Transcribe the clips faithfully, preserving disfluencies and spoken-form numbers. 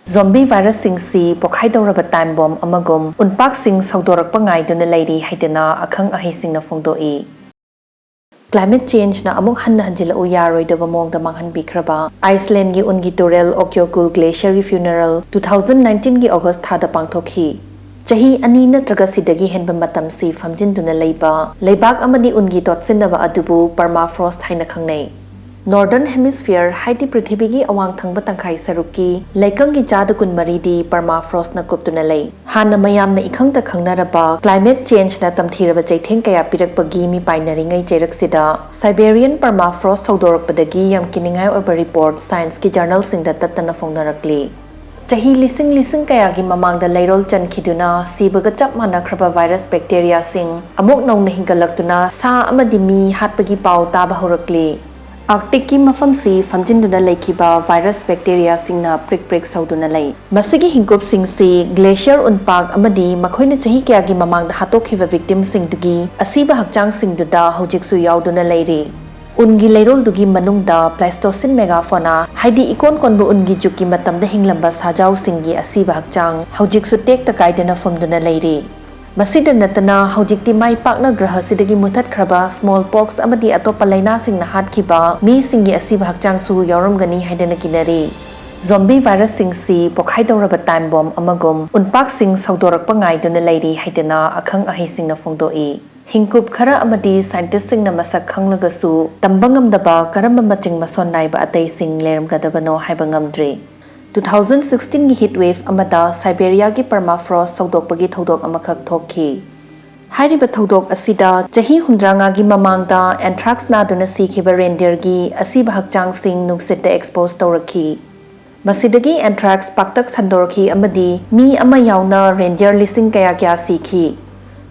Zombie virusꯁꯤꯡꯁꯤ ꯄꯣꯈꯥꯏꯗꯧꯔꯕ time bomb ꯑꯃꯒꯨꯝ ꯎꯟꯄꯥꯛꯁꯤꯡ ꯁꯧꯗꯣꯔꯛꯄ ꯉꯥꯏꯗꯨꯅ ꯂꯩꯔꯤ ꯍꯥꯏꯗꯅ ꯑꯈꯪ ꯑꯍꯩꯁꯤꯡꯅ ꯐꯣꯡꯗꯣꯛꯏ꯫ Climate changeꯅ ꯑꯃꯨꯛ ꯍꯟꯅ ꯍꯟꯖꯤꯜꯂꯛꯎ ꯌꯥꯔꯣꯏꯗꯕ ꯃꯑꯣꯡꯗ ꯃꯥꯡꯍꯟꯕꯤꯈ꯭ꯔꯕ Icelandꯒꯤ ꯎꯟꯒꯤ ꯇꯨꯔꯦꯜ Ökjökull Glacierꯒꯤ funeral two thousand nineteenꯒꯤ August ꯊꯥꯗ ꯄꯥꯡꯊꯣꯛꯈꯤ꯫ ꯆꯍꯤ ꯑꯅꯤ ꯅꯠꯇ꯭ꯔꯒ ꯁꯤꯗꯒꯤ ꯍꯦꯟꯕ ꯃꯇꯝꯁꯤ ꯐꯝꯖꯤꯟꯗꯨꯅ ꯂꯩꯕ ꯂꯩꯕꯥꯛ ꯑꯃꯗꯤ ꯎꯟꯒꯤ ꯇꯣꯠꯁꯤꯟꯅꯕ ꯑꯗꯨꯕꯨ permafrost ꯍꯥꯏꯅ ꯈꯪꯅꯩ꯫ Northern Hemisphere, ꯍꯥꯏꯗꯤ ꯄ꯭ꯔꯤꯊꯤꯕꯤꯒꯤ ꯑꯋꯥꯡ ꯊꯪꯕ ꯇꯪꯈꯥꯏ ꯁꯔꯨꯛꯀꯤ ꯂꯩꯀꯪꯒꯤ ꯆꯥꯗ ꯀꯨꯟꯃꯔꯤꯗꯤ permafrostꯅ ꯀꯨꯞꯇꯨꯅ ꯂꯩ꯫ ꯍꯥꯟꯅ ꯃꯌꯥꯝꯅ ꯏꯈꯪꯗ ꯈꯪꯅꯔꯕ climate changeꯅ ꯇꯝꯊꯤꯔꯕ ꯆꯩꯊꯦꯡ ꯀꯌꯥ ꯄꯤꯔꯛꯄꯒꯤ ꯃꯤꯄꯥꯏꯅꯔꯤꯉꯩ ꯆꯩꯔꯛꯁꯤꯗ Siberian permafrost ꯁꯧꯗꯣꯔꯛꯄꯗꯒꯤ ꯌꯥꯝ ꯀꯤꯅꯤꯡꯉꯥꯏ ꯑꯣꯏꯕ report scienceꯀꯤ journalꯁꯤꯡꯗ ꯇꯠꯇꯅ ꯐꯣꯡꯅꯔꯛꯂꯤ꯫ ꯆꯍꯤ ꯂꯤꯁꯤꯡ ꯂꯤꯁꯤꯡ ꯀꯌꯥꯒꯤ ꯃꯃꯥꯡꯗ ꯂꯩꯔꯣꯜ ꯆꯟꯈꯤꯗꯨꯅ ꯁꯤꯕꯒ ꯆꯞ ꯃꯥꯟꯅꯈ꯭ꯔꯕ virus bacteriaꯁꯤꯡ ꯑꯃꯨꯛ ꯅꯧꯅ ꯍꯤꯡꯒꯠꯂꯛꯇꯨꯅ ꯁꯥ ꯑꯃꯗꯤ ꯃꯤ ꯍꯥꯠꯄꯒꯤ ꯄꯥꯎ ꯇꯥꯕ ꯍꯧꯔꯛꯂꯤ꯫ Arcticꯀꯤ ꯃꯐꯝꯁꯤ ꯐꯝꯖꯤꯟꯗꯨꯅ ꯂꯩꯈꯤꯕ virus bacteriaꯁꯤꯡꯅ ꯄ꯭ꯔꯤꯛ ꯄ꯭ꯔꯤꯛ ꯁꯧꯗꯨꯅ ꯂꯩ꯫ ꯃꯁꯤꯒꯤ ꯍꯤꯡꯀꯨꯞꯁꯤꯡꯁꯤ glacier ꯎꯟꯄꯥꯛ ꯑꯃꯗꯤ ꯃꯈꯣꯏꯅ ꯆꯍꯤ ꯀꯌꯥꯒꯤ ꯃꯃꯥꯡꯗ ꯍꯥꯠꯇꯣꯛꯈꯤꯕ victimꯁꯤꯡꯗꯨꯒꯤ ꯑꯁꯤꯕ ꯍꯛꯆꯥꯡꯁꯤꯡꯗꯨꯗ ꯍꯧꯖꯤꯛꯁꯨ ꯌꯥꯎꯗꯨꯅ ꯂꯩꯔꯤ꯫ ꯎꯟꯒꯤ ꯂꯩꯔꯣꯜꯗꯨꯒꯤ ꯃꯅꯨꯡꯗ Pleistocene megafauna, ꯍꯥꯏꯗꯤ ꯏꯀꯣꯟ ꯀꯣꯟꯕ ꯎꯟꯒꯤ ꯖꯨꯒꯀꯤ ꯃꯇꯝꯗ ꯍꯤꯡꯂꯝꯕ ꯁꯥꯖꯥꯎꯁꯤꯡꯒꯤ ꯑꯁꯤꯕ ꯍꯛꯆꯥꯡ ꯍꯧꯖꯤꯛꯁꯨ ꯇꯦꯛꯇ ꯀꯥꯏꯗꯅ ꯐꯨꯝꯗꯨꯅ ꯂꯩꯔꯤ꯫ ꯃꯁꯤꯗ ꯅꯠꯇꯅ, ꯍꯧꯖꯤꯛꯇꯤ ꯃꯥꯏ ꯄꯥꯛꯅ ꯒ꯭ꯔꯍꯁꯤꯗꯒꯤ ꯃꯨꯊꯠꯈ꯭ꯔꯕ smallpox ꯑꯃꯗꯤ ꯑꯇꯣꯞꯄ ꯂꯥꯏꯅꯥꯁꯤꯡꯅ ꯍꯥꯠꯈꯤꯕ ꯃꯤꯁꯤꯡꯒꯤ ꯑꯁꯤꯕ ꯍꯛꯆꯥꯡꯁꯨ ꯌꯥꯎꯔꯝꯒꯅꯤ ꯍꯥꯏꯗꯅ ꯀꯤꯅꯔꯤ꯫ Zombie virusꯁꯤꯡꯁꯤ ꯄꯣꯈꯥꯏꯗꯧꯔꯕ time bomb ꯑꯃꯒꯨꯝ ꯎꯟꯄꯥꯛꯁꯤꯡ ꯁꯧꯗꯣꯔꯛꯄ ꯉꯥꯏꯗꯨꯅ ꯂꯩꯔꯤ ꯍꯥꯏꯗꯅ ꯑꯈꯪ ꯑꯍꯩꯁꯤꯡꯅ ꯐꯣꯡꯗꯣꯛꯏ꯫ ꯍꯤꯡꯀꯨꯞ ꯈꯔ ꯑꯃꯗꯤ scientistꯁꯤꯡꯅ ꯃꯁꯛ ꯈꯪꯂꯒꯁꯨ ꯇꯝꯕ ꯉꯝꯗꯕ ꯀꯔꯝꯕ ꯃꯆꯤꯡ ꯃꯁꯣꯟ ꯅꯥꯏꯕ ꯑꯇꯩꯁꯤꯡ ꯂꯩꯔꯝꯒꯗꯕꯅꯣ ꯍꯥꯏꯕ ꯉꯝꯗ꯭ꯔꯤ꯫ Two thousand sixteenꯒꯤ heat wave ꯑꯃꯗ Siberiaꯒꯤ permafrost ꯁꯧꯗꯣꯛꯄꯒꯤ ꯊꯧꯗꯣꯛ ꯑꯃꯈꯛ ꯊꯣꯛꯈꯤ꯫ ꯍꯥꯏꯔꯤꯕ ꯊꯧꯗꯣꯛ ꯑꯁꯤꯗ ꯆꯍꯤ ꯍꯨꯝꯗ꯭ꯔꯥꯉꯥꯒꯤ ꯃꯃꯥꯡꯗ anthrax ꯅꯥꯗꯨꯅ ꯁꯤꯈꯤꯕ reindeerꯒꯤ ꯑꯁꯤꯕ ꯍꯛꯆꯥꯡꯁꯤꯡ ꯅꯨꯡꯁꯤꯠꯇ expose ꯇꯧꯔꯛꯈꯤ꯫ ꯃꯁꯤꯗꯒꯤ anthrax ꯄꯥꯛꯇꯛ ꯁꯟꯗꯣꯔꯛꯈꯤ ꯑꯃꯗꯤ ꯃꯤ ꯑꯃ ꯌꯥꯎꯅ reindeer ꯂꯤꯁꯤꯡ ꯀꯌꯥ ꯀꯌꯥ ꯁꯤꯈꯤ꯫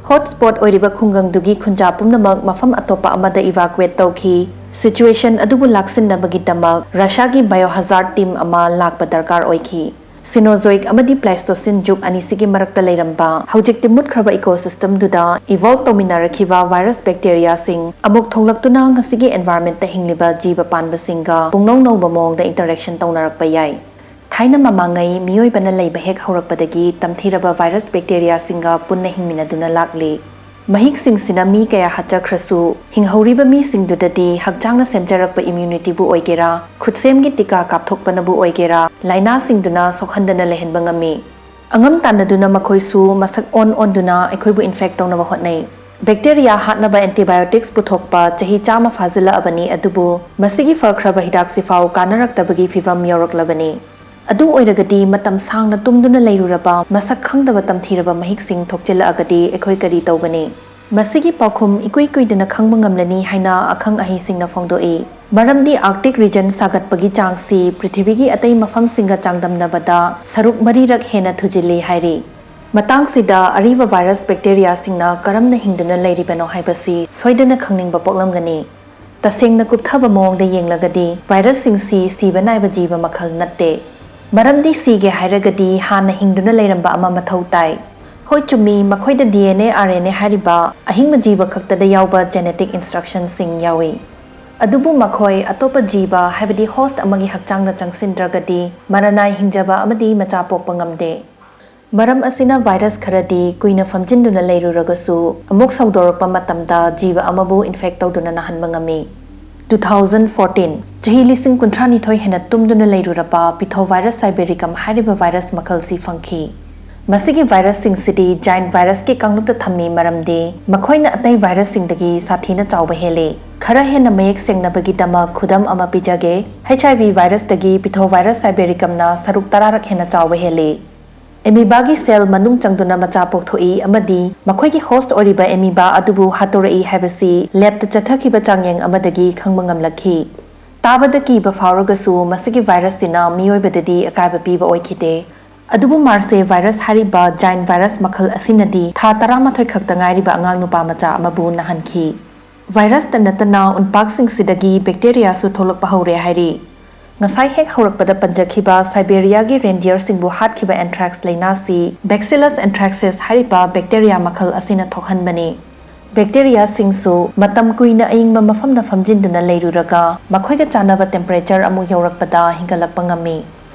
Hotspot ꯑꯣꯏꯔꯤꯕ ꯈꯨꯡꯒꯪꯗꯨꯒꯤ ꯈꯨꯟꯖꯥ ꯄꯨꯝꯅꯃꯛ ꯃꯐꯝ ꯑꯇꯣꯞꯄ ꯑꯃꯗ evacuate ꯇꯧꯈꯤ꯫ Situation ꯑꯗꯨꯕꯨ ꯂꯥꯛꯁꯤꯟꯅꯕꯒꯤꯗꯃꯛ Russiaꯒꯤ biohazard team ꯑꯃ ꯂꯥꯛꯄ ꯗꯔꯀꯥꯔ ꯑꯣꯏꯈꯤ꯫ Cenozoic ꯑꯃꯗꯤ Pleistocene ꯖꯨꯒ ꯑꯅꯤꯁꯤꯒꯤ ꯃꯔꯛꯇ ꯂꯩꯔꯝꯕ ꯍꯧꯖꯤꯛꯇꯤ ꯃꯨꯠꯈ꯭ꯔꯕ ecosystemꯗꯨꯗ evolve ꯇꯧꯃꯤꯟꯅꯔꯛꯈꯤꯕ virus bacteriaꯁꯤꯡ ꯑꯃꯨꯛ ꯊꯣꯛꯂꯛꯇꯨꯅ ꯉꯁꯤꯒꯤ environmentꯇ ꯍꯤꯡꯂꯤꯕ ꯖꯤꯕ ꯄꯥꯟꯕꯁꯤꯡꯒ ꯄꯨꯡꯅꯧ ꯅꯧꯕ ꯃꯑꯣꯡꯗ interaction ꯇꯧꯅꯔꯛꯄ ꯌꯥꯏ꯫ ꯊꯥꯏꯅ ꯃꯃꯥꯡꯉꯩ ꯃꯤꯑꯣꯏꯕꯅ ꯂꯩꯕ ꯍꯦꯛ ꯍꯧꯔꯛꯄꯗꯒꯤ ꯇꯝꯊꯤꯔꯕ ꯚꯥꯏꯔꯁ ꯕꯦꯛꯇꯦꯔꯤꯌꯥꯁꯤꯡꯒ ꯄꯨꯟꯅ ꯍꯤꯡꯃꯤꯟꯅꯗꯨꯅ ꯂꯥꯛꯂꯤ꯫ ꯃꯍꯤꯛꯁꯤꯡꯁꯤꯅ ꯃꯤ ꯀꯌꯥ ꯍꯥꯠꯆꯈ꯭ꯔꯁꯨ, ꯍꯤꯡꯍꯧꯔꯤꯕ ꯃꯤꯁꯤꯡꯗꯨꯗꯗꯤ ꯍꯛꯆꯥꯡꯅ ꯁꯦꯝꯖꯔꯛꯄ ꯏꯝꯌꯨꯅꯤꯇꯤꯕꯨ ꯑꯣꯏꯒꯦꯔꯥ, ꯈꯨꯠꯁꯦꯝꯒꯤ ꯇꯤꯀꯥ ꯀꯥꯞꯊꯣꯛꯄꯅꯕꯨ ꯑꯣꯏꯒꯦꯔꯥ, ꯂꯥꯏꯅꯥꯁꯤꯡꯗꯨꯅ ꯁꯣꯛꯍꯟꯗꯅ ꯂꯩꯍꯟꯕ ꯉꯝꯃꯤ꯫ ꯑꯉꯝ ꯇꯥꯟꯅꯗꯨꯅ ꯃꯈꯣꯏꯁꯨ ꯃꯁꯛ ꯑꯣꯟ ꯑꯣꯟꯗꯨꯅ ꯑꯩꯈꯣꯏꯕꯨ ꯏꯟꯐꯦꯛ ꯇꯧꯅꯕ ꯍꯣꯠꯅꯩ꯫ ꯕꯦꯛꯇꯦꯔꯤꯌꯥ ꯍꯥꯠꯅꯕ ꯑꯦꯟꯇꯤꯕꯥꯏꯑꯣꯇꯤꯛꯁ ꯄꯨꯊꯣꯛꯄ ꯆꯍꯤ ꯆꯥꯝꯃ ꯐꯥꯖꯤꯜꯂꯛꯑꯕꯅꯤ, ꯑꯗꯨꯕꯨ ꯃꯁꯤꯒꯤ ꯐꯈ꯭ꯔꯕ ꯍꯤꯗꯥꯛꯁꯤꯐꯥꯎ ꯀꯥꯟꯅꯔꯛꯇꯕꯒꯤ ꯐꯤꯚꯝ ꯌꯧꯔꯛꯂꯕꯅꯤ꯫ ꯑꯗꯨ ꯑꯣꯏꯔꯒꯗꯤ ꯃꯇꯝ ꯁꯥꯡꯅ ꯇꯨꯝꯗꯨꯅ ꯂꯩꯔꯨꯔꯕ ꯃꯁꯛ ꯈꯪꯗꯕ ꯇꯝꯊꯤꯔꯕ ꯃꯍꯤꯛꯁꯤꯡ ꯊꯣꯛꯆꯤꯜꯂꯛꯑꯒꯗꯤ ꯑꯩꯈꯣꯏ ꯀꯔꯤ ꯇꯧꯒꯅꯤ? ꯃꯁꯤꯒꯤ ꯄꯥꯎꯈꯨꯝ ꯏꯀꯨꯏ ꯀꯨꯏꯗꯅ ꯈꯪꯕ ꯉꯝꯂꯅꯤ ꯍꯥꯏꯅ ꯑꯈꯪ ꯑꯍꯩꯁꯤꯡꯅ ꯐꯣꯡꯗꯣꯛꯏ꯫ ꯃꯔꯝꯗꯤ Arctic region ꯁꯥꯒꯠꯄꯒꯤ ꯆꯥꯡꯁꯤ ꯄ꯭ꯔꯤꯊꯤꯕꯤꯒꯤ ꯑꯇꯩ ꯃꯐꯝꯁꯤꯡꯒ ꯆꯥꯡꯗꯝꯅꯕꯗ ꯁꯔꯨꯛ ꯃꯔꯤꯔꯛ ꯍꯦꯟꯅ ꯊꯨꯖꯤꯜꯂꯤ ꯍꯥꯏꯔꯤ꯫ ꯃꯇꯥꯡꯁꯤꯗ ꯑꯔꯤꯕ ꯚꯥꯏꯔꯁ ꯕꯦꯛꯇꯦꯔꯤꯌꯥꯁꯤꯡꯅ ꯀꯔꯝꯅ ꯍꯤꯡꯗꯨꯅ ꯂꯩꯔꯤꯕꯅꯣ ꯍꯥꯏꯕꯁꯤ ꯁꯣꯏꯗꯅ ꯈꯪꯅꯤꯡꯕ ꯄꯣꯛꯂꯝꯒꯅꯤ꯫ ꯇꯁꯦꯡꯅ ꯀꯨꯞꯊꯕ ꯃꯑꯣꯡꯗ ꯌꯦꯡꯂꯒꯗꯤ, ꯚꯥꯏꯔꯁꯁꯤꯡꯁꯤ ꯁꯤꯕ ꯅꯥꯏꯕ ꯖꯤꯕ ꯃꯈꯜ ꯅꯠꯇꯦ꯫ ꯃꯔꯝꯗꯤ ꯁꯤꯒꯦ ꯍꯥꯏꯔꯒꯗꯤ ꯍꯥꯟꯅ ꯍꯤꯡꯗꯨꯅ ꯂꯩꯔꯝꯕ ꯑꯃ ꯃꯊꯧ ꯇꯥꯏ꯫ ꯍꯣꯏ, ꯆꯨꯝꯃꯤ, ꯃꯈꯣꯏꯗ D N A, R N A ꯍꯥꯏꯔꯤꯕ ꯑꯍꯤꯡꯕ ꯖꯤꯕ ꯈꯛꯇꯗ ꯌꯥꯎꯕ ꯖꯦꯅꯦꯇꯤꯛ ꯏꯟꯁꯇ꯭ꯔꯛꯁꯟꯁꯤꯡ ꯌꯥꯎꯏ꯫ ꯑꯗꯨꯕꯨ ꯃꯈꯣꯏ ꯑꯇꯣꯞꯄ ꯖꯤꯕ, ꯍꯥꯏꯕꯗꯤ ꯍꯣꯁ꯭ꯠ ꯑꯃꯒꯤ ꯍꯛꯆꯥꯡꯗ ꯆꯪꯁꯤꯟꯗ꯭ꯔꯒꯗꯤ ꯃꯔꯅꯥꯏ ꯍꯤꯡꯖꯕ ꯑꯃꯗꯤ ꯃꯆꯥ ꯄꯣꯛꯄ ꯉꯝꯗꯦ꯫ ꯃꯔꯝ ꯑꯁꯤꯅ ꯚꯥꯏꯔꯁ ꯈꯔꯗꯤ ꯀꯨꯏꯅ ꯐꯝꯖꯤꯟꯗꯨꯅ ꯂꯩꯔꯨꯔꯒꯁꯨ ꯑꯃꯨꯛ ꯁꯧꯗꯣꯔꯛꯄ ꯃꯇꯝꯗ ꯖꯤꯕ ꯑꯃꯕꯨ ꯏꯟꯐꯦꯛ ꯇꯧꯗꯨꯅ ꯅꯥꯍꯟꯕ ꯉꯝꯃꯤ꯫ Two thousand fourteen, ꯆꯍꯤ ꯂꯤꯁꯤꯡ ꯀꯨꯟꯊ꯭ꯔꯥꯅꯤꯊꯣꯏ ꯍꯦꯟꯅ ꯇꯨꯝꯗꯨꯅ ꯂꯩꯔꯨꯔꯕ Pithevovirus sibiricum ꯍꯥꯏꯔꯤꯕ ꯚꯥꯏꯔꯁ ꯃꯈꯜꯁꯤ ꯐꯪꯈꯤ꯫ ꯃꯁꯤꯒꯤ ꯚꯥꯏꯔꯁꯁꯤꯡꯁꯤꯗꯤ ꯖꯥꯏꯟꯠ ꯚꯥꯏꯔꯁꯀꯤ ꯀꯥꯡꯂꯨꯞꯇ ꯊꯝꯃꯤ, ꯃꯔꯝꯗꯤ ꯃꯈꯣꯏꯅ ꯑꯇꯩ ꯚꯥꯏꯔꯁꯁꯤꯡꯗꯒꯤ ꯁꯥꯊꯤꯅ ꯆꯥꯎꯕ ꯍꯦꯜꯂꯤ꯫ ꯈꯔ ꯍꯦꯟꯅ ꯃꯌꯦꯛ ꯁꯦꯡꯅꯕꯒꯤꯗꯃꯛ ꯈꯨꯗꯝ ꯑꯃ ꯄꯤꯖꯒꯦ꯫ H I V ꯚꯥꯏꯔꯁꯇꯒꯤ Pithevovirus sibiricumꯅ ꯁꯔꯨꯛ ꯇꯔꯥꯔꯛ ꯍꯦꯟꯅ ꯆꯥꯎꯕ ꯍꯦꯜꯂꯤ꯫ ꯑꯦꯃꯤꯕꯥꯒꯤ ꯁꯦꯜ ꯃꯅꯨꯡ ꯆꯪꯗꯨꯅ ꯃꯆꯥ ꯄꯣꯛꯊꯣꯛꯏ ꯑꯃꯗꯤ ꯃꯈꯣꯏꯒꯤ ꯍꯣꯁ꯭ꯠ ꯑꯣꯏꯔꯤꯕ ꯑꯦꯃꯤꯕꯥ ꯑꯗꯨꯕꯨ ꯍꯥꯠꯇꯣꯔꯛꯏ ꯍꯥꯏꯕꯁꯤ ꯂꯦꯕꯇ ꯆꯠꯊꯈꯤꯕ ꯆꯥꯡꯌꯦꯡ ꯑꯃꯗꯒꯤ ꯈꯪꯕ ꯉꯝꯂꯛꯈꯤ꯫ ꯇꯥꯕꯗ ꯀꯤꯕ ꯐꯥꯎꯔꯒꯁꯨ ꯃꯁꯤꯒꯤ ꯚꯥꯏꯔꯁꯁꯤꯅ ꯃꯤꯑꯣꯏꯕꯗꯗꯤ ꯑꯀꯥꯏꯕ ꯄꯤꯕ ꯑꯣꯏꯈꯤꯗꯦ꯫ ꯑꯗꯨꯕꯨ ꯃꯥꯔꯁꯦ ꯚꯥꯏꯔꯁ ꯍꯥꯏꯔꯤꯕ ꯖꯥꯏꯟꯠ ꯚꯥꯏꯔꯁ ꯃꯈꯜ ꯑꯁꯤꯅꯗꯤ ꯊꯥ ꯇꯔꯥꯃꯥꯊꯣꯏ ꯈꯛꯇ ꯉꯥꯏꯔꯤꯕ ꯑꯉꯥꯡ ꯅꯨꯄꯥ ꯃꯆꯥ ꯑꯃꯕꯨ ꯅꯥꯍꯟꯈꯤ꯫ ꯚꯥꯏꯔꯁꯇ ꯅꯠꯇꯅ ꯎꯟꯄꯥꯛꯁꯤꯡꯁꯤꯗꯒꯤ ꯕꯦꯛꯇꯦꯔꯤꯌꯥꯁꯨ ꯊꯣꯛꯂꯛꯄ ꯍꯧꯔꯦ ꯍꯥꯏꯔꯤ꯫ ꯉꯁꯥꯏ ꯍꯦꯛ ꯍꯧꯔꯛꯄꯗ ꯄꯟꯖꯈꯤꯕ ꯁꯥꯏꯕꯦꯔꯤꯌꯥꯒꯤ ꯔꯦꯟꯗꯤꯌꯔꯁꯤꯡꯕꯨ ꯍꯥꯠꯈꯤꯕ anthrax ꯂꯥꯏꯅꯥꯁꯤ Bacillus anthracis ꯍꯥꯏꯔꯤꯕ ꯕꯦꯛꯇꯦꯔꯤꯌꯥ ꯃꯈꯜ ꯑꯁꯤꯅ ꯊꯣꯛꯍꯟꯕꯅꯤ꯫ ꯕꯦꯛꯇꯦꯔꯤꯌꯥꯁꯤꯡꯁꯨ ꯃꯇꯝ ꯀꯨꯏꯅ ꯑꯏꯪꯕ ꯃꯐꯝꯗ ꯐꯝꯖꯤꯟꯗꯨꯅ ꯂꯩꯔꯨꯔꯒ ꯃꯈꯣꯏꯒ ꯆꯥꯟꯅꯕ ꯇꯦꯝꯄꯔꯦꯆꯔ ꯑꯃꯨꯛ ꯌꯧꯔꯛꯄꯗ ꯍꯤꯡꯒꯠꯂꯛꯄ ꯉꯝꯃꯤ꯫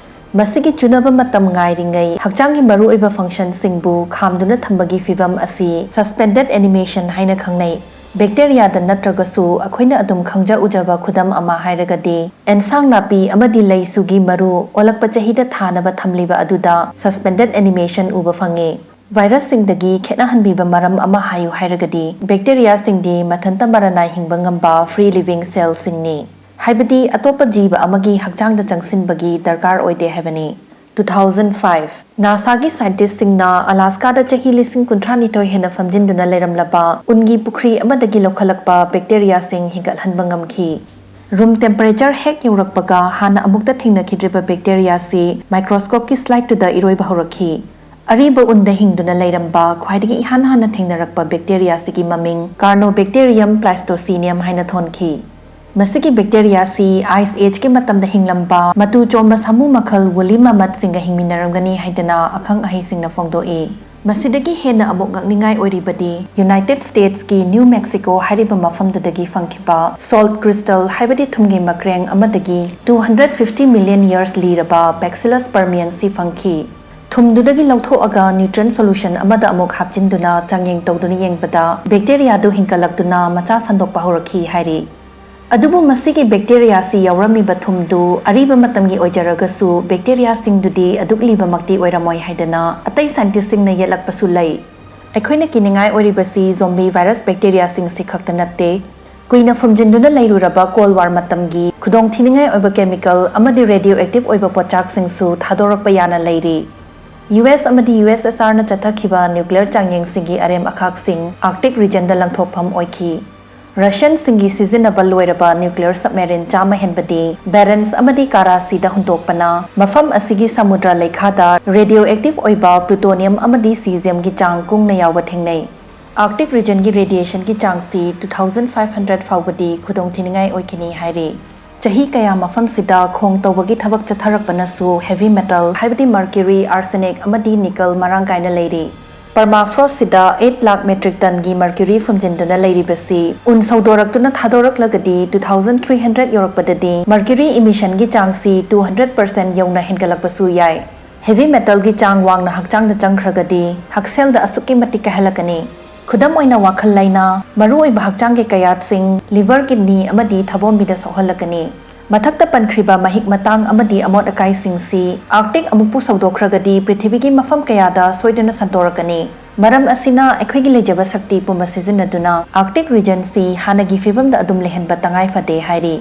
ꯃꯁꯤꯒꯤ ꯆꯨꯅꯕ ꯃꯇꯝ ꯉꯥꯏꯔꯤꯉꯩ ꯍꯛꯆꯥꯡꯒꯤ ꯃꯔꯨꯑꯣꯏꯕ functionꯁꯤꯡꯕꯨ ꯈꯥꯝꯗꯨꯅ ꯊꯝꯕꯒꯤ ꯐꯤꯚꯝ ꯑꯁꯤ suspended animation ꯍꯥꯏꯅ ꯈꯪꯅꯩ꯫ Bacteriaꯗ ꯅꯠꯇ꯭ꯔꯒꯁꯨ ꯑꯩꯈꯣꯏꯅ ꯑꯗꯨꯝ ꯈꯪꯖ ꯎꯖꯕ ꯈꯨꯗꯝ ꯑꯃ ꯍꯥꯏꯔꯒꯗꯤ, ꯑꯦꯟꯁꯥꯡ ꯅꯥꯄꯤ ꯑꯃꯗꯤ ꯂꯩꯁꯨꯒꯤ ꯃꯔꯨ ꯑꯣꯜꯂꯛꯄ ꯆꯍꯤꯗ ꯊꯥꯅꯕ ꯊꯝꯂꯤꯕ ꯑꯗꯨꯗ suspended animation ꯎꯕ ꯐꯪꯉꯤ꯫ Virusꯁꯤꯡꯗꯒꯤ ꯈꯦꯠꯅꯍꯟꯕꯤꯕ ꯃꯔꯝ ꯑꯃ ꯍꯥꯏꯌꯨ ꯍꯥꯏꯔꯒꯗꯤ, bacteriaꯁꯤꯡꯗꯤ ꯃꯊꯟꯇ ꯃꯔꯅꯥꯏ ꯍꯤꯡꯕ ꯉꯝꯕ free living cellꯁꯤꯡꯅꯤ, ꯍꯥꯏꯕꯗꯤ ꯑꯇꯣꯞꯄ ꯖꯤꯕ ꯑꯃꯒꯤ ꯍꯛꯆꯥꯡꯗ ꯆꯪꯁꯤꯟꯕꯒꯤ ꯗꯔꯀꯥꯔ ꯑꯣꯏꯗꯦ ꯍꯥꯏꯕꯅꯤ꯫ Two thousand five, NASAꯒꯤ scientistꯁꯤꯡꯅ Alaskaꯗ ꯆꯍꯤ ꯂꯤꯁꯤꯡ ꯀꯨꯟꯊ꯭ꯔꯥ ꯅꯤꯊꯣꯏ ꯍꯦꯟꯅ ꯐꯝꯖꯤꯟꯗꯨꯅ ꯂꯩꯔꯝꯂꯕ ꯎꯟꯒꯤ ꯄꯨꯈ꯭ꯔꯤ ꯑꯃꯗꯒꯤ ꯂꯧꯈꯠꯂꯛꯄ bacteriaꯁꯤꯡ ꯍꯤꯡꯒꯠꯍꯟꯕ ꯉꯝꯈꯤ꯫ Room temperature ꯍꯦꯛ ꯌꯧꯔꯛꯄꯒ ꯍꯥꯟꯅ ꯑꯃꯨꯛꯇ ꯊꯦꯡꯅꯈꯤꯗ꯭ꯔꯤꯕ bacteriaꯁꯤ microscopeꯀꯤ slideꯇꯨꯗ ꯏꯔꯣꯏꯕ ꯍꯧꯔꯛꯈꯤ꯫ ꯑꯔꯤꯕ ꯎꯟꯗ ꯍꯤꯡꯗꯨꯅ ꯂꯩꯔꯝꯕ ꯈ꯭ꯋꯥꯏꯗꯒꯤ ꯏꯍꯥꯟ ꯍꯥꯟꯅ ꯊꯦꯡꯅꯔꯛꯄ bacteriaꯁꯤꯒꯤ ꯃꯃꯤꯡ Carnobacterium pleistocenium ꯍꯥꯏꯅ ꯊꯣꯟꯈꯤ꯫ ꯃꯁꯤꯒꯤ bacteriaꯁꯤ Ice Ageꯀꯤ ꯃꯇꯝꯗ ꯍꯤꯡꯂꯝꯕ ꯃꯇꯨ ꯆꯣꯝꯕ ꯁꯥꯃꯨ ꯃꯈꯜ woolly mammothꯁꯤꯡꯒ ꯍꯤꯡꯃꯤꯟꯅꯔꯝꯒꯅꯤ ꯍꯥꯏꯗꯅ ꯑꯈꯪ ꯑꯍꯩꯁꯤꯡꯅ ꯐꯣꯡꯗꯣꯛꯏ꯫ ꯃꯁꯤꯗꯒꯤ ꯍꯦꯟꯅ ꯑꯃꯨꯛ ꯉꯛꯅꯤꯡꯉꯥꯏ ꯑꯣꯏꯔꯤꯕꯗꯤ, United Statesꯀꯤ New Mexico ꯍꯥꯏꯔꯤꯕ ꯃꯐꯝꯗꯨꯗꯒꯤ ꯐꯪꯈꯤꯕ salt crystal ꯍꯥꯏꯕꯗꯤ ꯊꯨꯝꯒꯤ ꯃꯈ꯭ꯔꯦꯡ ꯑꯃꯗꯒꯤ two hundred fifty million years ꯂꯤꯔꯕ Bacillus permianꯁꯤ ꯐꯪꯈꯤ꯫ ꯊꯨꯝꯗꯨꯗꯒꯤ ꯂꯧꯊꯣꯛꯑꯒ nutrient solution ꯑꯃꯗ ꯑꯃꯨꯛ ꯍꯥꯞꯆꯤꯟꯗꯨꯅ ꯆꯥꯡꯌꯦꯡ ꯇꯧꯗꯨꯅ ꯌꯦꯡꯕꯗ, bacteriaꯗꯨ ꯍꯤꯡꯒꯠꯂꯛꯇꯨꯅ ꯃꯆꯥ ꯁꯟꯗꯣꯛꯄ ꯍꯧꯔꯛꯈꯤ ꯍꯥꯏꯔꯤ꯫ ꯑꯗꯨꯕꯨ ꯃꯁꯤꯒꯤ bacteriaꯁꯤ ꯌꯥꯎꯔꯝꯃꯤꯕ ꯊꯨꯝꯗꯨ ꯑꯔꯤꯕ ꯃꯇꯝꯒꯤ ꯑꯣꯏꯖꯔꯒꯁꯨ, bacteriaꯁꯤꯡꯗꯨꯗꯤ ꯑꯗꯨꯛ ꯂꯤꯕꯃꯛꯇꯤ ꯑꯣꯏꯔꯝꯃꯣꯏ ꯍꯥꯏꯗꯅ ꯑꯇꯩ scientistꯁꯤꯡꯅ ꯌꯦꯠꯂꯛꯄꯁꯨ ꯂꯩ꯫ ꯑꯩꯈꯣꯏꯅ ꯀꯤꯅꯤꯡꯉꯥꯏ ꯑꯣꯏꯔꯤꯕꯁꯤ zombie virus bacteriaꯁꯤꯡꯁꯤ ꯈꯛꯇ ꯅꯠꯇꯦ꯫ ꯀꯨꯏꯅ ꯐꯨꯝꯖꯤꯟꯗꯨꯅ ꯂꯩꯔꯨꯔꯕ Cold War ꯃꯇꯝꯒꯤ ꯈꯨꯗꯣꯡꯊꯤꯅꯤꯡꯉꯥꯏ ꯑꯣꯏꯕ chemical ꯑꯃꯗꯤ radioactive ꯑꯣꯏꯕ ꯄꯣꯠꯆꯥꯛꯁꯤꯡꯁꯨ ꯊꯥꯗꯣꯔꯛꯄ ꯌꯥꯅ ꯂꯩꯔꯤ꯫ US ꯑꯃꯗꯤ USSRꯅ ꯆꯠꯊꯈꯤꯕ nuclear ꯆꯥꯡꯌꯦꯡꯁꯤꯡꯒꯤ ꯑꯔꯦꯝ ꯑꯈꯥꯛꯁꯤꯡ Arctic regionꯗ ꯂꯪꯊꯣꯛꯐꯝ ꯑꯣꯏꯈꯤ꯫ Russianꯁꯤꯡꯒꯤ ꯁꯤꯖꯤꯟꯅꯕ ꯂꯣꯏꯔꯕ nuclear submarine ꯆꯥꯝꯃ ꯍꯦꯟꯕꯗꯤ Barents ꯑꯃꯗꯤ Kara Seaꯗ ꯍꯨꯟꯗꯣꯛꯄꯅ ꯃꯐꯝ ꯑꯁꯤꯒꯤ ꯁꯃꯨꯗ꯭ꯔ ꯂꯩꯈꯥꯗ radioactive ꯑꯣꯏꯕ plutonium ꯑꯃꯗꯤ cesiumꯒꯤ ꯆꯥꯡ ꯀꯨꯡꯅ ꯌꯥꯎꯕ ꯊꯦꯡꯅꯩ꯫ Arctic regionꯒꯤ radiationꯒꯤ ꯆꯥꯡꯁꯤ two thousand five hundred ꯐꯥꯎꯕꯗꯤ ꯈꯨꯗꯣꯡꯊꯤꯅꯤꯡꯉꯥꯏ ꯑꯣꯏꯈꯤꯅꯤ ꯍꯥꯏꯔꯤ꯫ ꯆꯍꯤ ꯀꯌꯥ ꯃꯐꯝꯁꯤꯗ ꯈꯣꯡ ꯇꯧꯕꯒꯤ ꯊꯕꯛ ꯆꯠꯊꯔꯛꯄꯅꯁꯨ heavy metal ꯍꯥꯏꯕꯗꯤ mercury, arsenic ꯑꯃꯗꯤ nickel ꯃꯔꯥꯡ ꯀꯥꯏꯅ ꯂꯩꯔꯤ꯫ Permafrostꯁꯤꯗ eight lakh metric tonꯒꯤ mercury ꯐꯨꯝꯖꯤꯟꯗꯨꯅ ꯂꯩꯔꯤꯕꯁꯤ ꯎꯟ ꯁꯧꯗꯣꯔꯛꯇꯨꯅ ꯊꯥꯗꯣꯔꯛꯂꯒꯗꯤ two thousand three hundred ꯌꯧꯔꯛꯄꯗꯗꯤ mercury emissionꯒꯤ ꯆꯥꯡꯁꯤ two hundred percent ꯌꯧꯅ ꯍꯦꯟꯒꯠꯂꯛꯄꯁꯨ ꯌꯥꯏ꯫ Heavy metalꯒꯤ ꯆꯥꯡ ꯋꯥꯡꯅ ꯍꯛꯆꯥꯡꯗ ꯆꯪꯈ꯭ꯔꯒꯗꯤ ꯍꯛꯁꯦꯜꯗ ꯑꯁꯨꯛꯀꯤ ꯃꯇꯤꯛ ꯀꯥꯏꯍꯜꯂꯛꯀꯅꯤ꯫ ꯈꯨꯗꯝ ꯑꯣꯏꯅ ꯋꯥꯈꯜ ꯂꯩꯅꯥ, ꯃꯔꯨꯑꯣꯏꯕ ꯍꯛꯆꯥꯡꯒꯤ ꯀꯌꯥꯠꯁꯤꯡ, liver, kidney ꯑꯃꯗꯤ ꯊꯕꯣꯝꯕꯤꯗ ꯁꯣꯛꯍꯜꯂꯛꯀꯅꯤ꯫ ꯃꯊꯛꯇ ꯄꯟꯈ꯭ꯔꯤꯕ ꯃꯍꯤꯛ ꯃꯇꯥꯡ ꯑꯃꯗꯤ ꯑꯃꯣꯠ ꯑꯀꯥꯏꯁꯤꯡꯁꯤ Arctic ꯑꯃꯨꯛꯄꯨ ꯁꯧꯗꯣꯛꯈ꯭ꯔꯒꯗꯤ ꯄ꯭ꯔꯤꯊꯤꯕꯤꯒꯤ ꯃꯐꯝ ꯀꯌꯥꯗ ꯁꯣꯏꯗꯅ ꯁꯟꯗꯣꯔꯛꯀꯅꯤ꯫ ꯃꯔꯝ ꯑꯁꯤꯅ ꯑꯩꯈꯣꯏꯒꯤ ꯂꯩꯖꯕ ꯁꯛꯇꯤ ꯄꯨꯝꯕ ꯁꯤꯖꯤꯟꯅꯗꯨꯅ Arctic regionꯁꯤ ꯍꯥꯟꯅꯒꯤ ꯐꯤꯕꯝꯗ ꯑꯗꯨꯝ ꯂꯩꯍꯟꯕ ꯇꯉꯥꯏ ꯐꯗꯦ ꯍꯥꯏꯔꯤ꯫